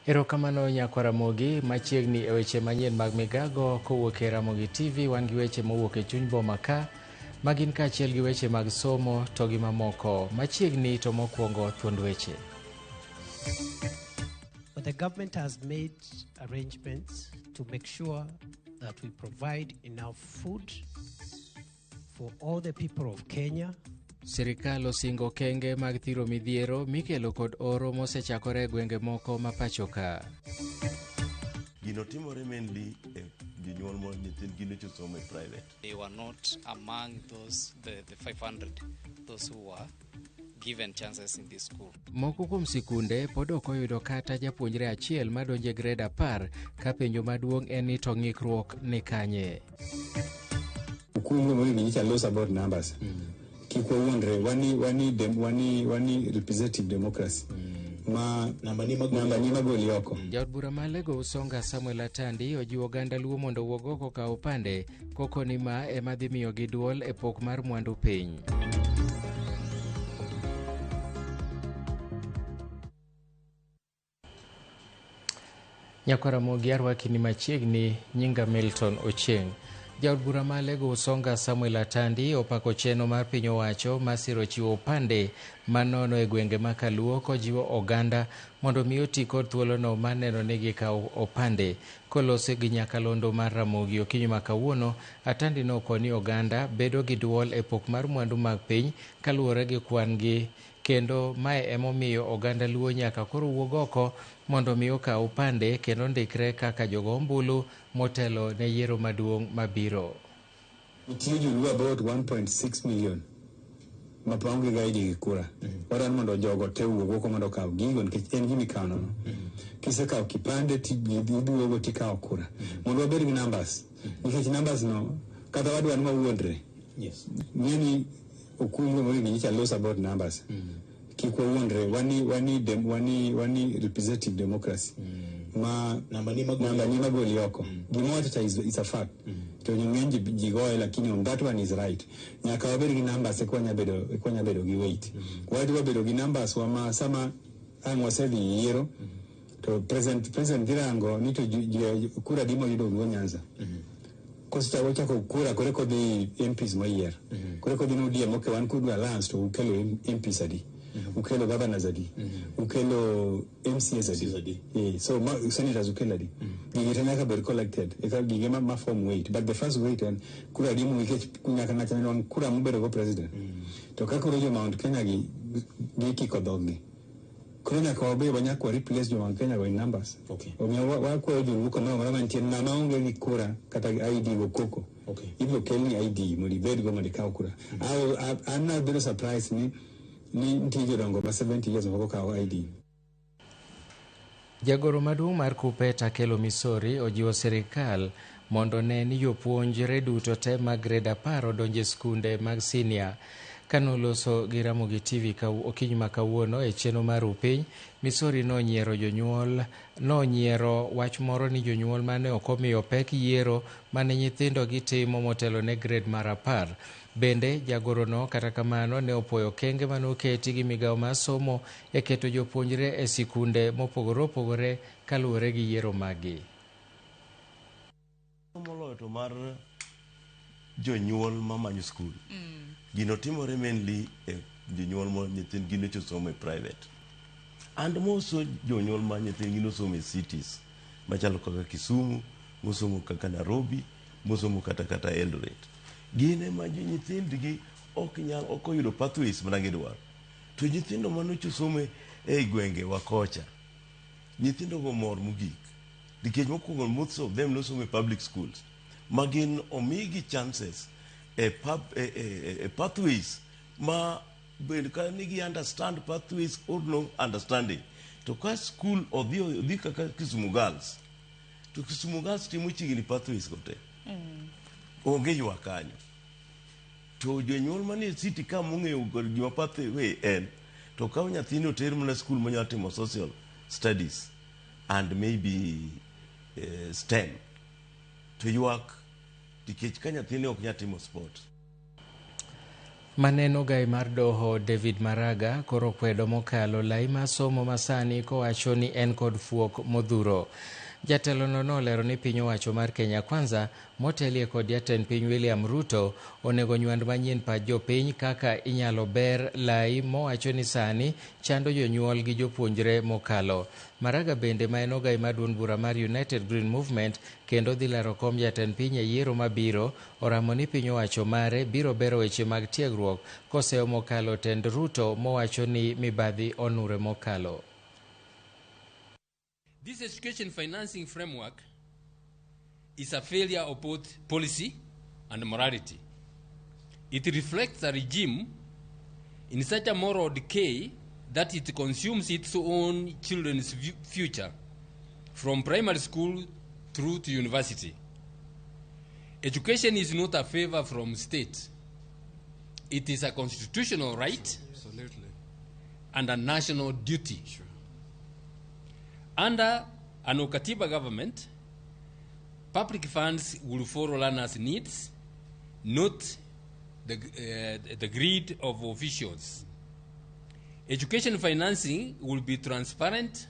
Erokamano nyakwa Ramogi, machiegni e weche manyien mag migago kowuok e Ramogi TV wan gi weche mowuok e chuny boma ka magin kaachiel gi weche mag somo to gi mamoko. Machiegni to mokwongo thuond weche. But the government has made arrangements to make sure that we provide enough food for all the people of Kenya. Sirikal osingo okenge mag thiro midhiero mikelo kod oro mosechakore e gwenge moko ma pacho ka. Gino timore mainly e jonyuol ma nyithindgi nyocha osomo e private. They were not among those, the 500, those who were given chances in this school. Moko kuom sikunde pod ok oyudo kata japuonjre achiel madonjo e grade 10 ka penjo maduong' en ni to ng'ikruok ni kanye. Ukungu mo ni los about numbers. Kik wawuondre, wani representative democracy. Ma namba ni magoli namba ni magoli oko. Jaod bura ma Alego Usonga Samuel Atandi ojiwo oganda Luo mondo owuog oko kaw opande koko ni ma ema dhi miyogi duol e pok mar mwandu piny. Nyakwar Ramogi arwaki ni machiegni, nyinga Milton Ochieng. Jaod bura ma Alego Usonga Samuel Atandi opako chenro mar piny owacho masiro chiwo opande manono e gwenge ma Kaluo kojiwo oganda mondo mi oti kod thuolono mar neno ni gikawo opande. Kolose gi nyakalondo mar Ramogi okinyi ma kawuono, Atandi nokoni oganda bedo gi duol e pok mar mwandu mag piny kaluwore gi kwan gi kendo mae emomiyo oganda Luo nyaka koro wuog oko mondo mi okaw opande kendo ndikre kaka jogo ombulu motelo ne yiero maduong' mabiro. Nitie joluo about 1.6 million ma onge ga ID gi kura. Wadwaro mondo jogo te owuog oko mondo okaw gigo nikech en gima ikawo nono. Kisekawo kipande tiduogo tikawo kura. Mondo wabed gi numbers. Nikech numbers no kata wadwa ni wawuondre. Ng'eni okungo mo ni los about numbers. Kik wawuondre, wani representative democracy. Ma namba ni magoli namba ni magoli oko. Gima wacho cha is a fact. To ng'eny ji goye lakini on that one is right. Nyaka wabed gi numbers eka wanya bedo gi weight. Wadwa bedo gi numbers wa ma sama ang' wasedhi yiero to president dhi rango ni to kura di moyudo Luo Nyanza. Kosechako chako kura kore kodhi MPs moyier. Kore kodhi no ODM, okay, wan kodu alliance to ukelo MPs adi. Ukelo governors adi. Ukelo MCAs adi. So senators ukelo adi. Gigi te nyaka bed collected. Eka gige ma form weight. But the first weight en kura adi nikech nyaka ng'ato nwang' kura mobedo go president. To ka koro jo Mount Kenya gi gikiko dhoggi. Koro nyaka wabed wanyaka wa replace jo Mount Kenya go in numbers. Omiyo wakwayo joluo kamoro amora mantie ng'ama onge gi kura kata gi ID go koko. Ibiro kelni ID mondo ibed go mondo ikaw kura. An nabedo surprised ni nitie jodongo ma 70 years moko kawo ID. Jagoro maduong' mar Kuppet Akelo Misori ojiwo sirikal mondo ne ni jopuonjre duto te mag grade 10 odonjo e skunde mag senior. Kanoloso gi Ramogi TV okinyi ma kawuono e chenro mar Upiny, Misori nonyiero wach moro ni jonyuol mane ok omiyo pek yiero mane nyithindo gitimo motelo ne grade mar 10. Bende jagorono kata kamano ne opuoyo okenge mane oketi gi migawo mar somo e keto jopuonjre e sikunde mopogore opogore kaluwore gi yiero maggi. Moloyo to mar jonyuol mamanyo skul. Gino timore mainly e jonyuol ma nyithindgi nyocha osomo e private. And moso jonyuol ma nyithindgi nosomo e cities machalo kaka Kisumu, mosomo kaka Nairobi, mosomo kata Eldoret. Gin ema nyithindgi ok nyal ok oyudo pathways mana gidwaro. To nyithindo manocha osomo e gwenge wa kocha, nyithindo go mor mogik. Nikech mokwongo most of them nosomo e public schools. Ma gin omigi chances e pathways ma bed ka nigi understand pathways or no understanding. To ka school odhi kaka Kisumu Girls, to Kisumu Girls timo chiegni pathways go te. Onge ywak kanyo. To jonyuol manie city ka mong'eyo gima pathway en, to kaw nyathini oter mana school manyalo timo social studies and maybe STEM, to ywak nikech ka nyathini ok nyal timo sport. Maneno gai mar doho David Maraga koro kwedo mokalo lai mar somo masani kowacho ni en kod fuok modhuro. Jatelono nolero ni piny owacho mar Kenya Kwanza motelie kod jatend piny William Ruto onego nywand manyien pach jopiny kaka inyalo ber lai mowacho ni sani chando jonyuol gi jopuonjre mokalo. Maraga bende ma en ogai mar duond bura mar United Green Movement kendo dhi laro kom jatend piny e yiero mabiro oramo ni piny owacho mare biro bero weche mag tiegruok koseyo mokalo tend Ruto mowacho ni mibadhi onure mokalo. This education financing framework is a failure of both policy and morality. It reflects a regime in such a moral decay that it consumes its own children's future, from primary school through to university. Education is not a favor from state. It is a constitutional right. Absolutely. And a national duty. Sure. Under an Okatiba government, public funds will follow learners' needs, not the greed of officials. Education financing will be transparent,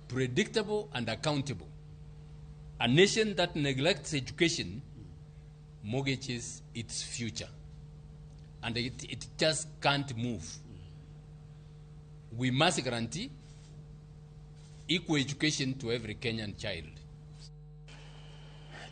predictable, and accountable. A nation that neglects education mortgages its future, and it just can't move. We must guarantee equal education to every Kenyan child.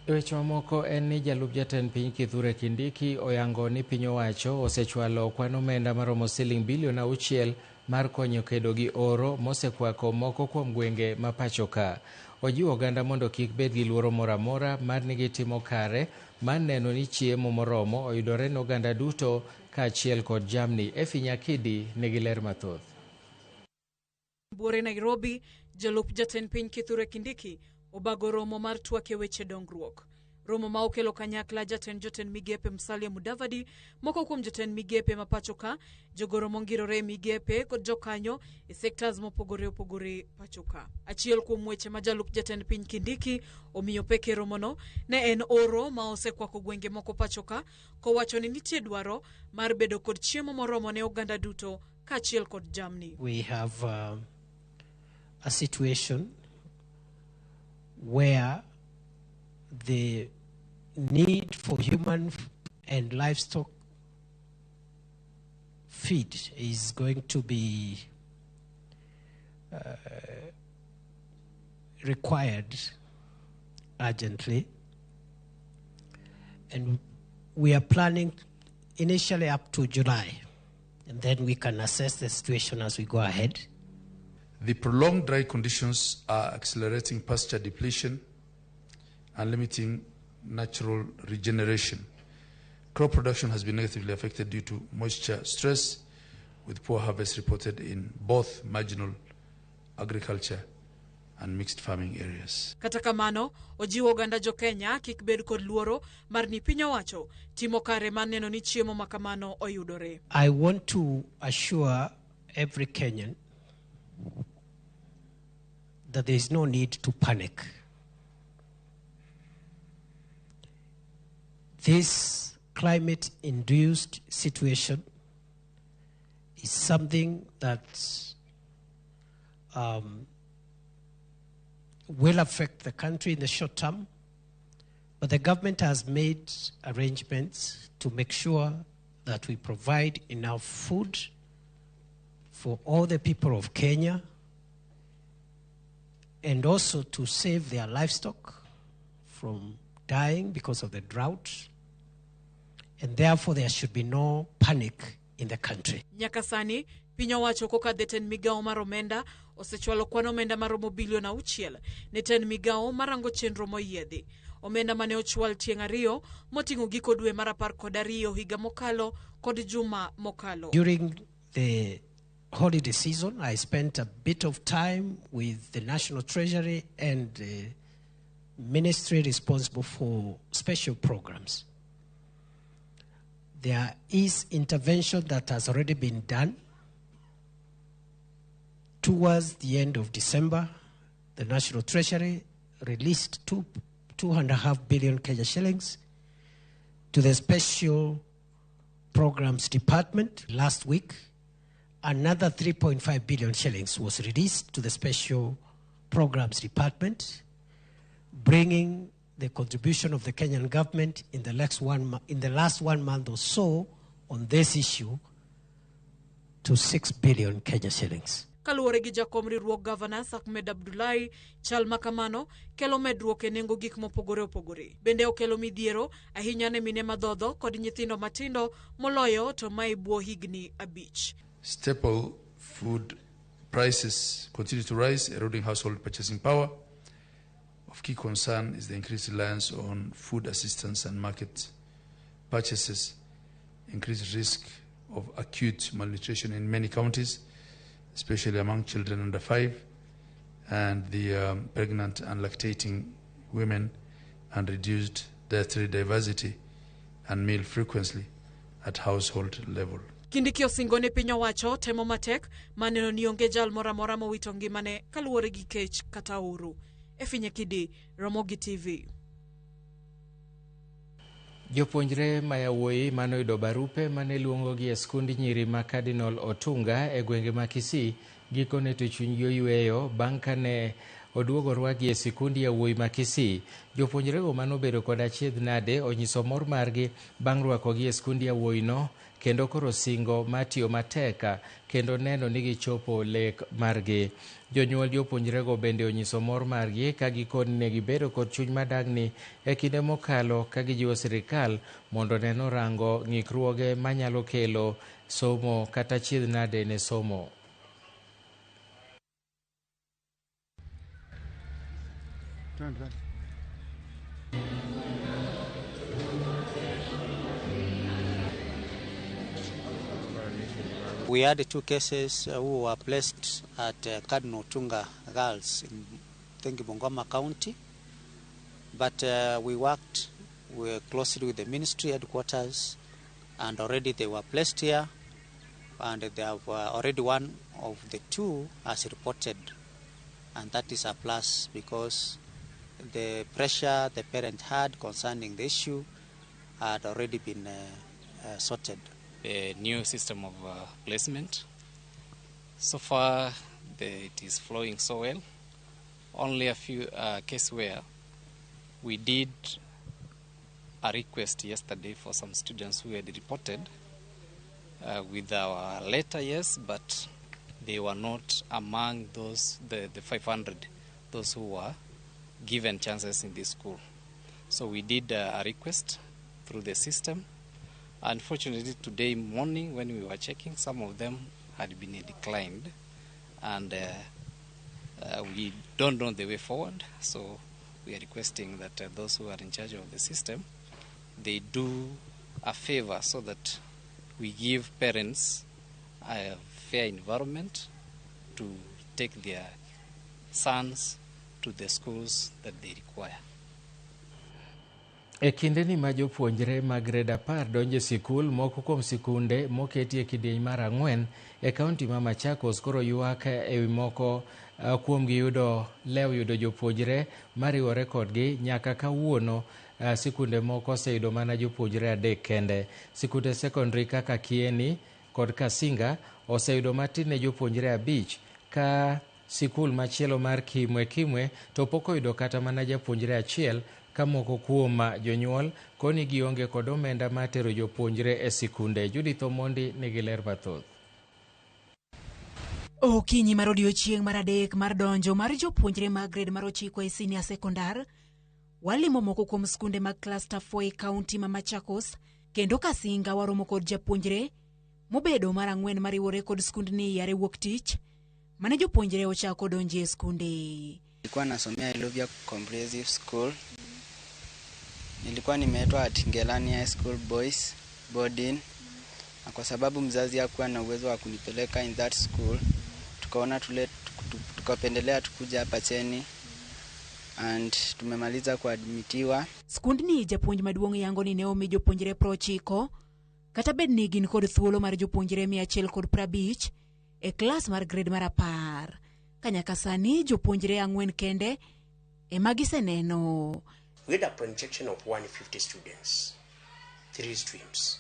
Weche mamoko en ni jalup jatend piny Kithure Kindiki oyango ni piny owacho osechwalo kwan omenda maromo siling bilion 6 mar konyo kedo gi oro mosekwako moko kuom gwenge ma pacho ka. Ojiwo oganda mondo kik bed gi luoro moro amora mar ni gitimo kare mar neno ni chiemo moromo oyudore ne oganda duto kaachiel kod jamni. Effie Nyakidi nigi ler mathoth. Buore Nairobi, jalup jatend piny Kithure Kindiki obago romo mar twak e weche dongruok. Romo ma okelo kanyakla jatend jotend migepe Musalia Mudavadi, moko kuom jotend migepe ma pacho ka, jogoro mongirore e migepe kod jokanyo e sectors mopogore opogore pacho ka. Achiel kuom weche ma jalup jatend piny Kindiki omiyo pek e romono ne en oro ma osekwako gwenge moko pacho ka, kowacho ni nitie dwaro mar bedo kod chiemo moromo ne oganda duto kaachiel kod jamni. We have a situation where the need for human and livestock feed is going to be required urgently. And we are planning initially up to July, and then we can assess the situation as we go ahead. The prolonged dry conditions are accelerating pasture depletion and limiting natural regeneration. Crop production has been negatively affected due to moisture stress, with poor harvest reported in both marginal agriculture and mixed farming areas. Kata kamano, ojiwo oganda jo Kenya kik bed kod luoro mar ni piny owacho timo kare mar neno ni chiemo ma kamano oyudore. I want to assure every Kenyan that there is no need to panic. This climate-induced situation is something that will affect the country in the short term, but the government has made arrangements to make sure that we provide enough food for all the people of Kenya, and also to save their livestock from dying because of the drought, and therefore there should be no panic in the country. Nyaka sani, piny owacho kokadhe tend migawo mar omenda osechwalo kwan omenda maromo bilion 6 ne tend migawo marango chenro moyiedhi. Omenda mane ochwal tieng' 2 moting'o giko dwe mar 12 higa mokalo kod juma mokalo. During the holiday season, I spent a bit of time with the National Treasury and the ministry responsible for special programs. There is intervention that has already been done. Towards the end of December, the National Treasury released 2.5 billion Kenya shillings to the special Programs Department last week, another 3.5 billion shillings was released to the Special Programs Department, bringing the contribution of the Kenyan government in the last 1 month or so on this issue to 6 billion Kenya shillings. Kaluwore gi jakom riwruok Governors Ahmed Abdullahi, chal ma kamano kelo medruok e nengo gik mopogore opogore. Bende okelo midhiero ahinya ne mine madhodho kod nyithindo matindo moloyo to ma e bwo higni 5. Staple food prices continue to rise, eroding household purchasing power. Of key concern is the increased reliance on food assistance and market purchases, increased risk of acute malnutrition in many counties, especially among children under 5 and the pregnant and lactating women, and reduced dietary diversity and meal frequency at household level. Kindiki osingo ne piny owacho temo matek maneno ni onge jal moro amora mowito ngimane kaluwore gi kech kata oro. Efinye Kidi, Ramogi TV. Jopuonjre ma yawuoyi manoyudo barupe mane luongogi e skund nyiri ma Cardinal Otunga e gwenge ma Kisii gikone to chunygi oyweyo bang' kane oduogo rwakgi e sikund yawuoyi ma Kisii. Jopuonjrego manobedo kod achiedh nade onyiso mor margi bang' rwakogi e skund yawuoyino kendo koro singo mar tiyo matek kendo neno ni gichopo lek margi. Jonyuol jopuonjrego bende onyiso mor margi ka gikoni ne gibedo kod chuny madagni e kinde mokalo ka gijiwo sirikal mondo neno rango ng'ikruoge manyalo kelo somo kata achiedh nade ne somo. We had 2 cases who were placed at Cardinal Otunga Girls in Bungoma County, but we worked closely with the ministry headquarters, and already they were placed here, and they have already one of the 2 has reported, and that is a plus because the pressure the parent had concerning the issue had already been sorted. The new system of placement. So far, it is flowing so well. Only a few cases where we did a request yesterday for some students who had reported with our letter, yes, but they were not among those, the 500, those who were given chances in this school. So we did a request through the system. Unfortunately, today morning when we were checking, some of them had been declined, and we don't know the way forward. So we are requesting that those who are in charge of the system, they do a favor so that we give parents a fair environment to take their sons to the schools that they require. E kindeni ma jopuonjre mag grade 10 donjo e sikul, moko kuom sikunde moketi e kidieny mar 4 e kaunti ma Machakos koro ywak ewi moko kuomgi yudo lew yudo jopuonjre mariwore kodgi. Nyaka kawuono sikunde moko oseyudo mana jopuonjre 3 kende. Sikunde sekondari kaka Kieni kod Kasinga oseyudo matin ne jopuonjre 5 ka sikul machielo mar Kimwe Kimwe to pok oyudo kata mana japuonjre 1, ka moko kuom jonyuol koni gionge kod omenda mar tero jopuonjre e sikunde. Judith Omondi nigi ler mathoth. Okinyi mar odiochieng' mar 3 mar donjo mar jopuonjre mag grade mar 9 e senior sekondar, walimo moko kuom skunde mag cluster 4 e kaunti ma Machakos, kendo Kasinga waromo kod japuonjre mobedo mar 4 mariwore kod skundni yare wuok tich mane jopuonjre ochako donjo e skunde. Nilikuwa nasomea Iluvia Comprehensive School. Nilikuwa nimeitwa at Ngelani High School Boys boarding, na kwa sababu mzazi hakuwa na uwezo wa kunipeleka in that school, tukaona tukapendelea tukuja hapa Cheni and tumemaliza kuadmitiwa. Skundni japuonj maduong' yango ni ne omi jopuonjre 90 kata bed ni gin kod thuolo mar jopuonjre 150 e klas mar grade mar 10. Ka nyaka sani jopuonjre 4 kende ema giseneno. We had a projection of 150 students, 3 streams.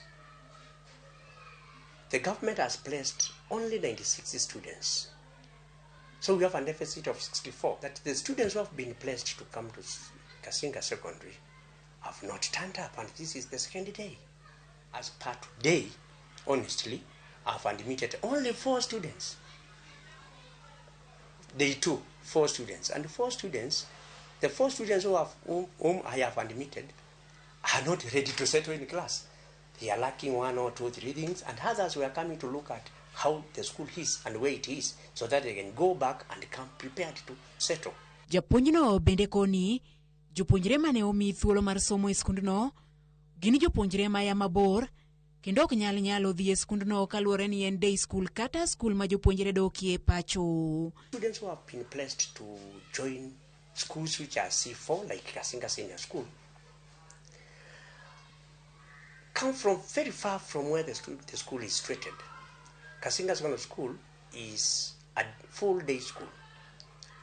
The government has placed only 96 students. So we have a deficit of 64. That the students who have been placed to come to Kasinga Secondary have not turned up, and this is the second day. As per today, honestly, I've admitted only 4 students. Day 2, 4 students. And 4 students, the 4 students whom I have admitted are not ready to settle in class. They are lacking 1 or 2, 3 things, and others were coming to look at how the school is and where it is, so that they can go back and come prepared to settle. Japuonjno bende koni jopuonjre mane omi thuolo mar somo e skundno gin jopuonjre maya mabor kendo ok nyal nyalo dhi e skundno kaluwore ni en day school kata skul ma jopuonjre dokie pacho. Students who have been placed to join schools which are C4, like Kasinga Senior School, come from very far from where the school is situated. Kasinga Secondary School is a full day school.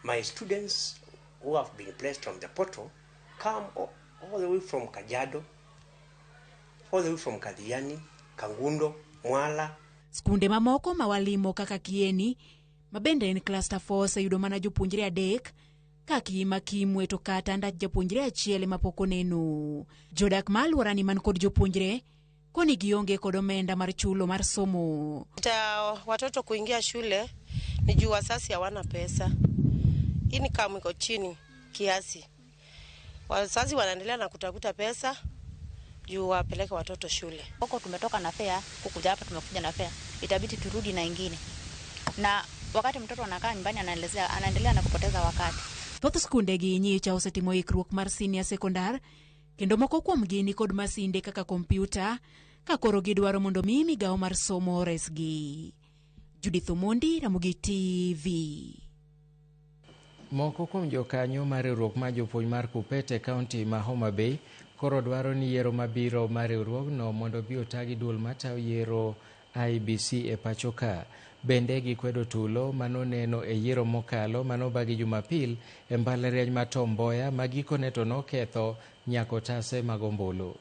My students who have been placed on the portal come all the way from Kajiado, all the way from Kathiani, Kangundo, Mwala. Skunde mamoko mawalimo kaka Kieni, mabende en cluster 4 oseyudo mana jopuonjre 3 ka Kiima Kimwe to kata ndach japuonjre achiel ema pok oneno. Jodak ma alworani man kod jopuonjre koni gionge kod omenda mar chulo mar somo. Watoto kuingia shule ni juu wazazi hawana pesa. Income iko chini kiasi. Wazazi wanaendelea na kutafuta pesa juu wapeleke watoto shule. Huko tumetoka na fare, kukuja hapa tumekuja na fare. Itabidi turudi na ingine. Na wakati mtoto anakaa nyumbani anaendelea na kupoteza wakati. Thoth skunde gi nyicha osetimo ikruok mar senior secondary kendo moko kuomgi ni kod masinde kaka kompyuta ka koro gidwaro mondo mi migawo mar somo oresgi. Judith Omondi, Ramogi TV. Moko kuom jokanyo mar riwruok mar jopuonj mar Kuppet e kaunti ma Homa Bay koro dwaro ni yiero mabiro mar riwruogno mondo bi otagi duol matayo yiero IEBC e pacho ka. Bende gikwedo tulo manoneno e yiero mokalo manobagi Jumapil e mbalariany ma Tom Mboya ma gikone to noketho nyaka otase mag ombulu.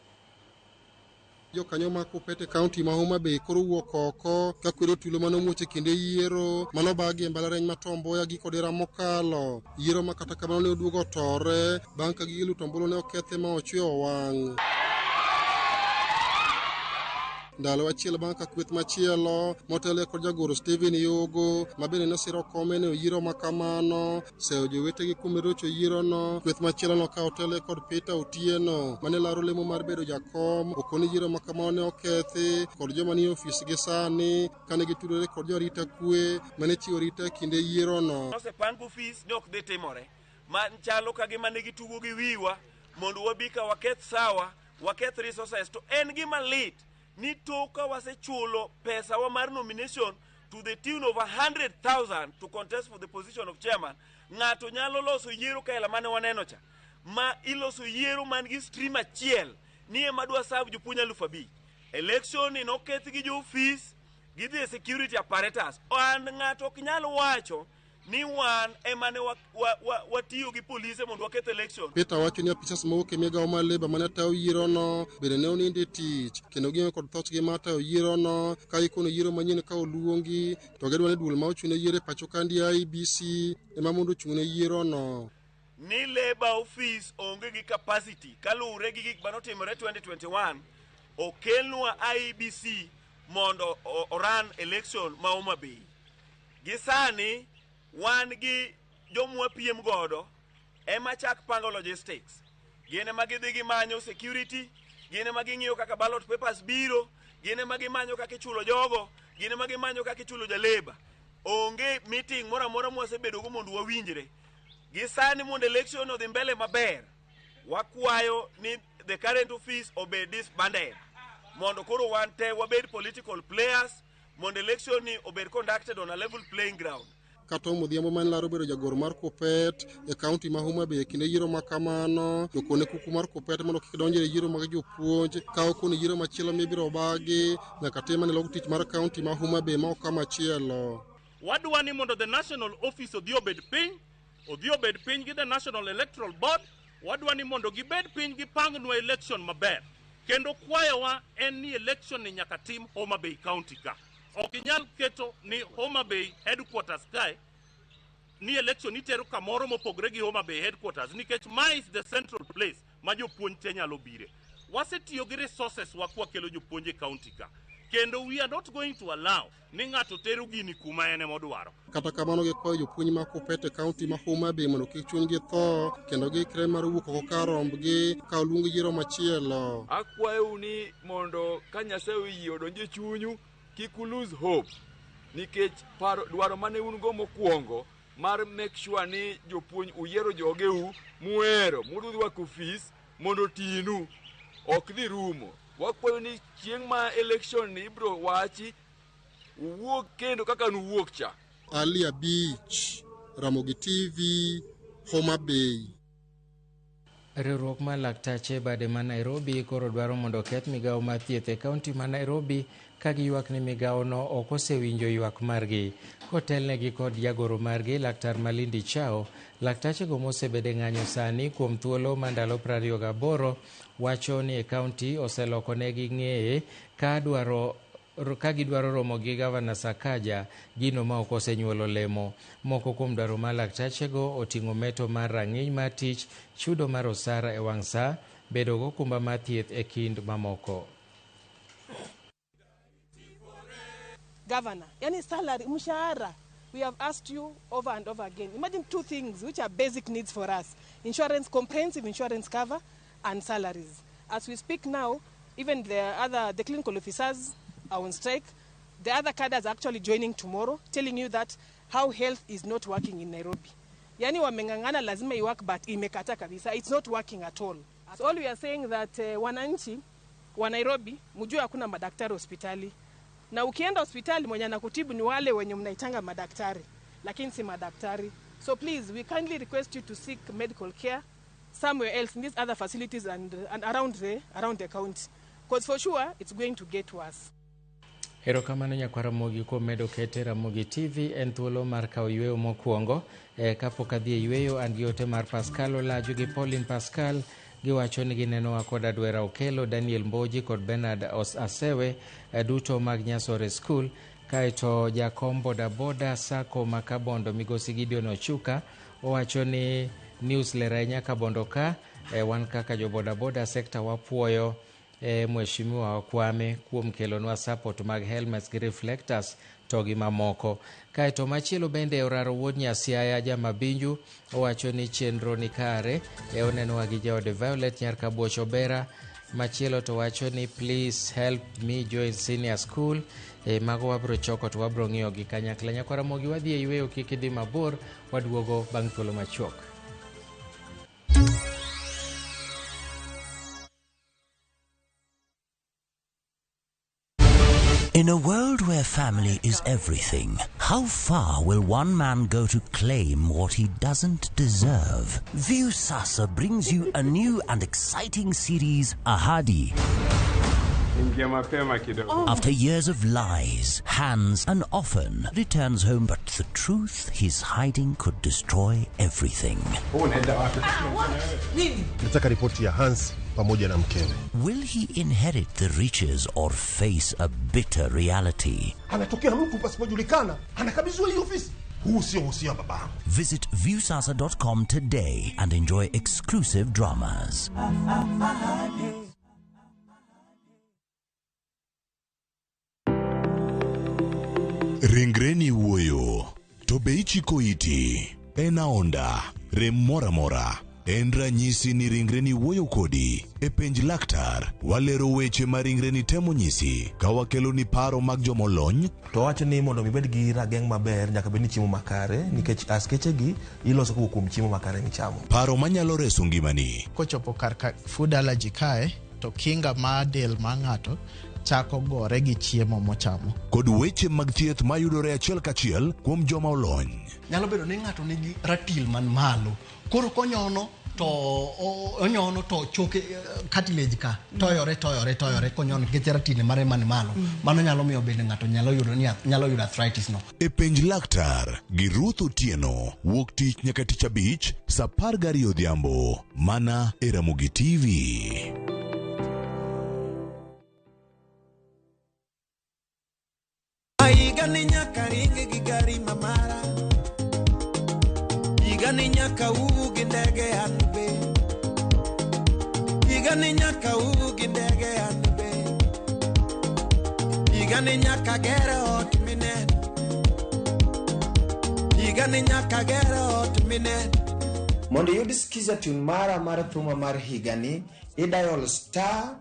Jokanyo mag Kuppet e kaunti ma Homa Bay koro wuok oko ka kwedo tulo manomuoch e kinde yiero manobagi e mbalariany ma Tom Mboya giko dira mokalo. Yiero ma kata kamano ne oduogo otore bang' ka gige luto ombulu ne okethe ma ochweyo wang'. Ndalo achiel bang' ka kweth machielo motelo kod jagoro Stephen Yogo ma bende nosiro kome ne oyiero ma kamano seyo jowetegi kuom rocho yierono. Kweth machielo nokawo telo kod Peter Otieno mane laro lemo mar bedo jakom okoni yiero ma kamano ne okethi kod joma nie ofis gi sani kane gitudore kod joarita kwe mane chiwo arita e kinde yierono. Osepang ofis ne ok dhi timore ma chalo ka gima ne gitugo gi wiwa mondo wabi ka waketh sawa waketh resources to en gima lit ni toka wasechulo pesa wa mar nomination to the tune of 100,000 to contest for the position of chairman. Ng'ato nyalo loso yiero ka ela mane waneno cha ma iloso yiero man gi stream achiel ni ema dwa serve jopuonj 5,000. Election ni noketh gi jo ofis gi the security apparatus and ng'ato ok nyal wacho ni wan ema ne watiyo gi polise mondo waketh election. Peter wacho ni apisas mowuok e migawo mar Labour mane tayo yierono bende ne onindo e tich kendo gionge kod thochgi mar tayo yierono ka ikono yiero manyien ka oluongi to gidwa ni duol ma ochung' ne yiero e pacho kandi IEBC ema mondo ochung' ne yierono. Ni Labour office onge gi capacity kaluwore gi gik manotimore 2021 okelnwa IEBC mondo oran election ma Homa Bay. Gi sani wan gi jomwa piem godo ema chak pango logistics. Gin ema gidhi gimanyo security, gin ema ging'iyo kaka ballot papers biro, gin ema gimanyo kaka ichulo jogo, gin ema gimanyo kaka ichulo jaleba. Onge meeting moro amora mwasebedogo mondo wawinjre. Gi sani mondo election odhi mbele maber, wakwayo ni the current office obed disbanded mondo koro wan te wabed political players mondo election ni obed conducted on a level playing ground. Kata Tom Odhiambo mane laro bedo jagoro mar Kuppet e kaunti ma Homa Bay e kinde yiero ma kamano jokone kuku mar Kuppet mondo kik donjre e yiero mag jopuonj ka okone yiero machielo mibiro bagi nyaka tim mane lok tich mar kaunti ma Homa Bay ma ok kama chielo. Wadwa ni mondo the national office odhi obed piny gi the National Electoral Board. Wadwa ni mondo gibed piny gipangnwa election maber. Kendo kwayowa en ni election ni nyaka tim Homa Bay County ka. Ok inyal keto ni Homa Bay headquarters kae ni election itero kamoro mopogre gi Homa Bay headquarters nikech ma is the central place ma jopuonj te nyalo bire. Wasetiyo gi resources wa kwakelo jopuonj e county ka. Kendo we are not going to allow ni ng'ato tero gini kuma en emodwaro. Kata kamano gikwayo jopuonj ma Kupet e kaunti ma Homa Bay mondo kik chunygi tho kendo giikre mar wuok oko kar rombgi ka oluong yiero machielo. Akwayou ni mondo ka Nyasaye oyie odonj e chunyu, kik u lose hope nikech paro dwaro mane un go mokwongo mar make sure ni jopuonj uyiero jogeu muhero mudhi rwako ofis mondo otinu ok dhi rumo. Wakwayo ni chieng' ma election ni ibro wachi uwuog kendo kaka nuwuok cha. Ali Abich, Ramogi TV, Homa Bay. Riwruok mar laktache bade ma Nairobi koro dwaro mondo oketh migawo mar thieth e kaunti ma Nairobi ka giywak ni migawono ok osewinjo ywak margi. Kotelnegi kod jagoro margi Laktar Malindi Chao, laktachego mosebedo e ng'anyo sani kuom thuolo ma ndalo 28 wacho ni e kaunti oselokonegi ng'eye ka gidwaro romo gi Gavana Sakaja, gino ma ok osenyuolo lemo. Moko kuom dwaro mar laktachego oting'o meto mar rang'iny mar tich, chudo mar osara e wang' sa, bedo gokumba mar thieth e kind mamoko. Governor, yani salary, mshahara, we have asked you over and over again. Imagine two things which are basic needs for us: insurance, comprehensive insurance cover, and salaries. As we speak now, even the clinical officers are on strike. The other cadres are actually joining tomorrow, telling you that how health is not working in Nairobi. Yani wameng'ang'ana lazima iwork, but imekata kabisa. It's not working at all. So all we are saying that wananchi wa Nairobi, mjue hakuna madaktari hospitali. Na ukienda hospitali mwenye anakutibu ni wale wenye mnaitanga madaktari, lakini si madaktari. So please, we kindly request you to seek medical care somewhere else in these other facilities and around the county. Because for sure, it's going to get worse. Erokamano nyakwar Ramogi kuom medo kete Ramogi TV en thuolo mar kawo yweyo mokwongo. Kapok adhi e yweyo, an gi ote mar Pascal Olaju gi Pauline Pascal giwacho ni ginenowa kod Adwera Okelo, Daniel Mboji kod Bernard Asewe duto mag Nyasore School. Kaeto jakom bodaboda Sacco ma Kabondo migosi Gideon Ochuka owacho ni news ler ahinya Kabondo ka wan kaka jo bodaboda sekta wapuoyo Mheshimiwa Kwame kuom kelonwa support mag helmets gi reflectors to gi mamoko. Kaeto machielo bende Oraro wuod Nyasiaya Jamabinju owacho ni chenro ni kare, onenowa gi jaode Violet Nyar Kabuoch Obera. Machielo to wacho ni please help me join senior school. Mago wabro choko to wabro ng'iyo gi kanyakla. Nyakwar Ramogi wadhi e yweyo, kik idhi mabor, waduogo bang' thuolo machuok. In a world where family is everything, how far will one man go to claim what he doesn't deserve? Viusasa brings you a new and exciting series, Ahadi. After years of lies, Hans and often returns home, but the truth he's hiding could destroy everything. Nataka ripoti ya Hans pamoja na mkewe. Will he inherit the riches or face a bitter reality? Anatokea mtu pasipojulikana, anakabidhiwa hii ofisi. Huu sio uhusiano wa babangu. Visit viewsasa.com today and enjoy exclusive dramas. Ringreni wuoyo, to be ichiko iti? En aonda, rem mora mora. En ranyisi ni ringreni wuoyo kodi. E penj laktar, walero weche ma ringreni temo nyisi, ka wakelo ni paro mag jomolony. To wacho ni mondo ibed gi rageng' maber nyaka bed ni chiemo makare, nikech askeche gi iloso kowuok kuom chiemo makare michamo. Paro manyalo reso ngimani. Kochopo kar ka food allergy kae, to kinga mar del mar ng'ato chako gore gi chiemo mochamo. Kod weche mag thieth mayudore achiel kachiel kuom joma olony. Nyalo bedo ni ng'ato nigi ratil man malo, koro konyono to onyono to choke cartilage ka toyore konyono nikech ratil mare man malo. Mano nyalo miyo bende ng'ato nyalo yudo arthritis no. E penj laktar gi Ruth Otieno, wuok tich nyaka tich abich saa 12 odhiambo, mana e Ramogi TV. Higani nyaka ring gi gari mamara. Higani nyaka uu gi ndege an be. Higani nyaka uu gi ndege an be. Higani nyaka ger ot mineno. Higani nyaka ger ot mineno. Mondo iyud skiza tune mara mar thuma mar higani, idial star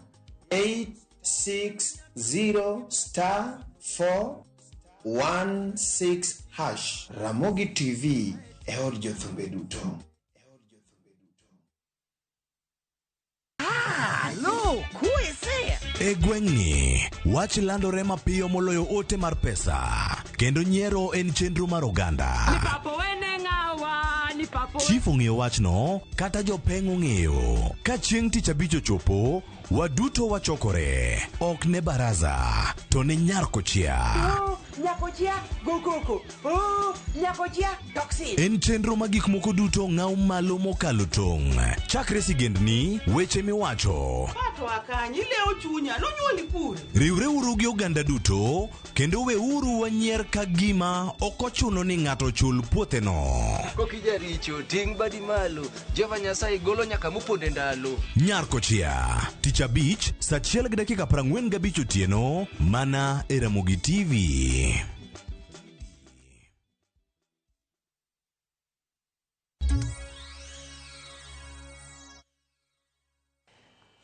860 star 416 hash. Ramogi TV e od jothumbe duto. Look, who is there? E gweng'ni, wach landore mapiyo moloyo ote mar pesa, kendo nyiero en chenro mar oganda. Chief ong'eyo wachno, kata jopeng' ong'eyo. Ka chieng' tich abich ochopo, waduto wachokore. Ok ne baraza, to ne nyar kochia. Nyakochia, go koko. Oh, nyakochia, toxin. En chenro ma gik moko duto ng'aw malo mokalo tong'. Chakre sigendni, weche miwacho. Pato akanyi, ilewo chunya, nonyuoli kure. Riwreuru gi oganda duto, kendo weuru wanyier ka gima ok ochuno ni ng'ato chul puotheno. Kokijaricho ting' badi malo Jehova Nyasaye golo nyaka moponde ndalo. Nyar kochia, tich abich, saa 1:45 otieno, mana e Ramogi TV.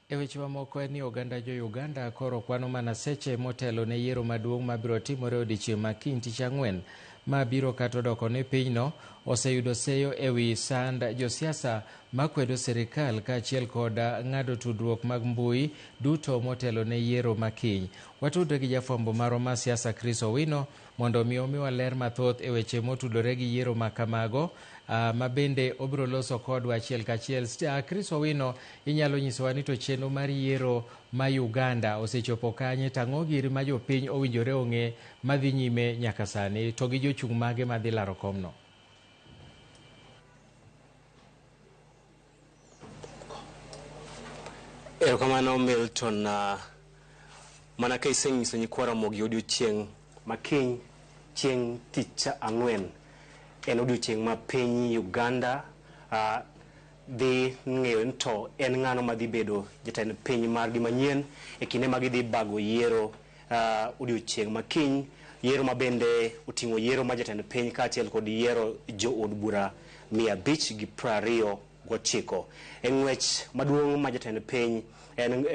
E weche mamoko en ni oganda jo-Uganda koro kwano mana seche motelo ne yiero maduong' mabiro timore odiechieng' ma kiny tich ang'wen ma biro kata odoko ni pinyno oseyudo seyo ewi sand josiasa makwedo sirikal kaachiel kod ng'ado tudruok mag mbui duto motelo ne yiero ma kiny. Watudre gi jafwambo marwa mar siasa Chris Owino mondo mi omiwa ler mathoth e weche motudore gi yiero ma kamago ma bende obiro loso kodwa achiel kachiel. Chris Owino, inyalo nyisowa ni to chenro mar yiero ma Uganda osechopo kanye, to ang'o giri ma jopiny owinjore ong'e madhi nyime nyaka sani, to gi jochung' mage madhi laro komno? Erokamano Milton, mana ka isenyiso nyikwa Ramogi odiochieng' ma kiny chieng' tich ang'wen en odiochieng' ma piny Uganda dhi ng'eyo ni to en ng'ano madhi bedo jatend piny margi manyien e kinde ma gidhi bago yiero odiochieng' ma kiny, yiero ma bende oting'o yiero ma jatend piny kaachiel kod yiero jood bura 529. E ng'wech maduong' ma jatend piny en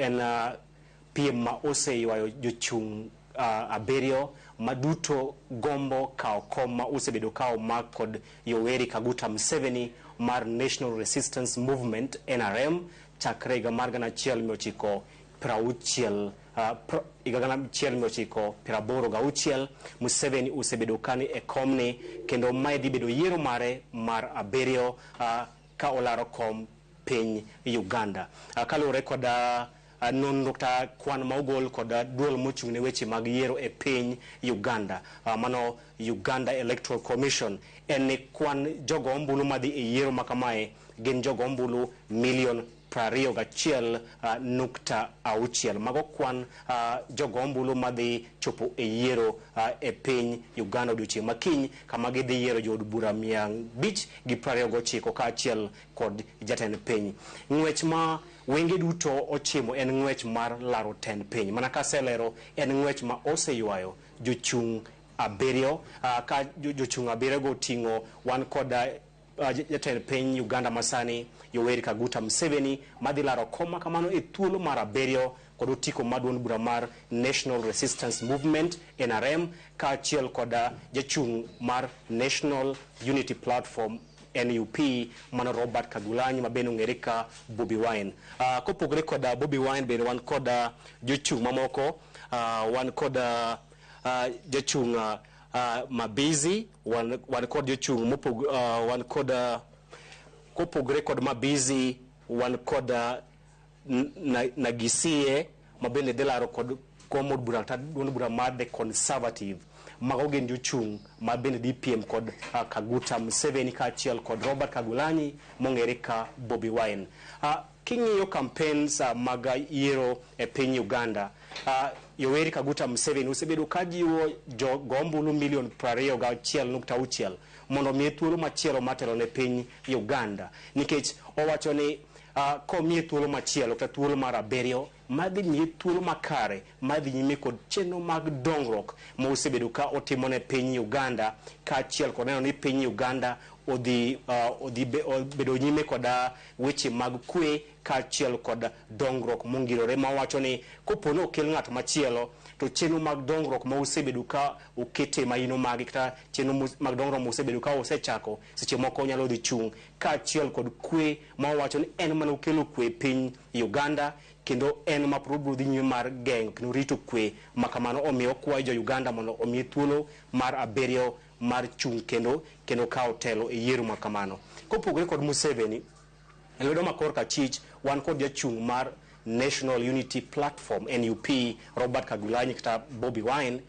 piem ma oseywayo jochung' abiriyo maduto gombo kawo kom ma osebedo ka omak kod Yoweri Kaguta Museveni mar National Resistance Movement NRM chakre higa mar 1986. Museveni osebedo kani e komni kendo mae dhi bedo yiero mare mar abiriyo ka olaro kom piny Uganda. Kaluwore kod nonro kata kwan ma ogol kod duol mochung' ne weche mag yiero e piny Uganda, mano Uganda Electoral Commission, en ni kwan jogo ombulu madhi e yiero ma kamae gin jogo ombulu milion 21.6. Mago kwan jogo ombulu madhi chopo e yiero e piny Uganda odiochieng' ma kiny, kama gidhi yiero jood bura 529 kaachiel kod jatend piny. Ng'wech ma wenge duto ochimo en ng'wech mar laro tend piny. Mana kaselero, en ng'wech ma oseywayo jochung' abiriyo, ka jochung' abiriyo go oting'o wan kod jatend piny Uganda masani Yoweri Kaguta Museveni madhi laro kom ma kamano e thuolo mar abiriyo kod otiko mar duond bura mar National Resistance Movement NRM kaachiel kod jachung' mar National Unity Platform NUP mano Robert Kyagulanyi ma bende ong'ere ka Bobi Wine. Kopogore kod Bobi Wine bende wan kod jochung' mamoko, wan kod jachung' Mabizi, wan kod jochung' wan kod kopogore kod Mabizi wan kod Nagisie ma bende dhi laro kod kom od bura kata duond bura mar The Conservative. Mago gin jochung' ma bende dhi piem kod Kaguta Museveni kaachiel kod Robert Kyagulanyi mong'ere ka Bobi Wine. King'iyo campaigns mag yiero e piny Uganda, Yoweri Kaguta Museveni osebedo ka jiwo jogo ombulu milion 21.6 mondo omiye thuolo machielo mar telo ne piny Uganda, nikech owacho ni komiye thuolo machielo kata thuolo mar 7 madhi miye thuolo makare madhi nyime kod chenro mag dongruok ma osebedo ka otimo ne piny Uganda, kaachiel kod neno ni piny Uganda odhi bedo nyime kod weche mag kwe kaachiel kod dongruok mongirore, ma wacho ni kopo ni okel ng'at machielo to chenro mag dongruok ma osebedo ka okete maino magi kata chenro mag dongruok ma osebedo ka osechako seche moko nyalo dhi chung', kaachiel kod kwe ma owacho ni en mana okelo kwe piny Uganda kendo en ma pod dhi nyime mar geng'o kendo rito kwe ma kamano. Omiyo okwayo jo Uganda mondo omiye thuolo mar 7 mar chung' kendo kawo telo e yiero ma kamano. Kopogore kod Museveni, e lwedo ma korka achich wan kod jachung' mar National Unity Platform NUP Robert Kyagulanyi kata Bobi Wine.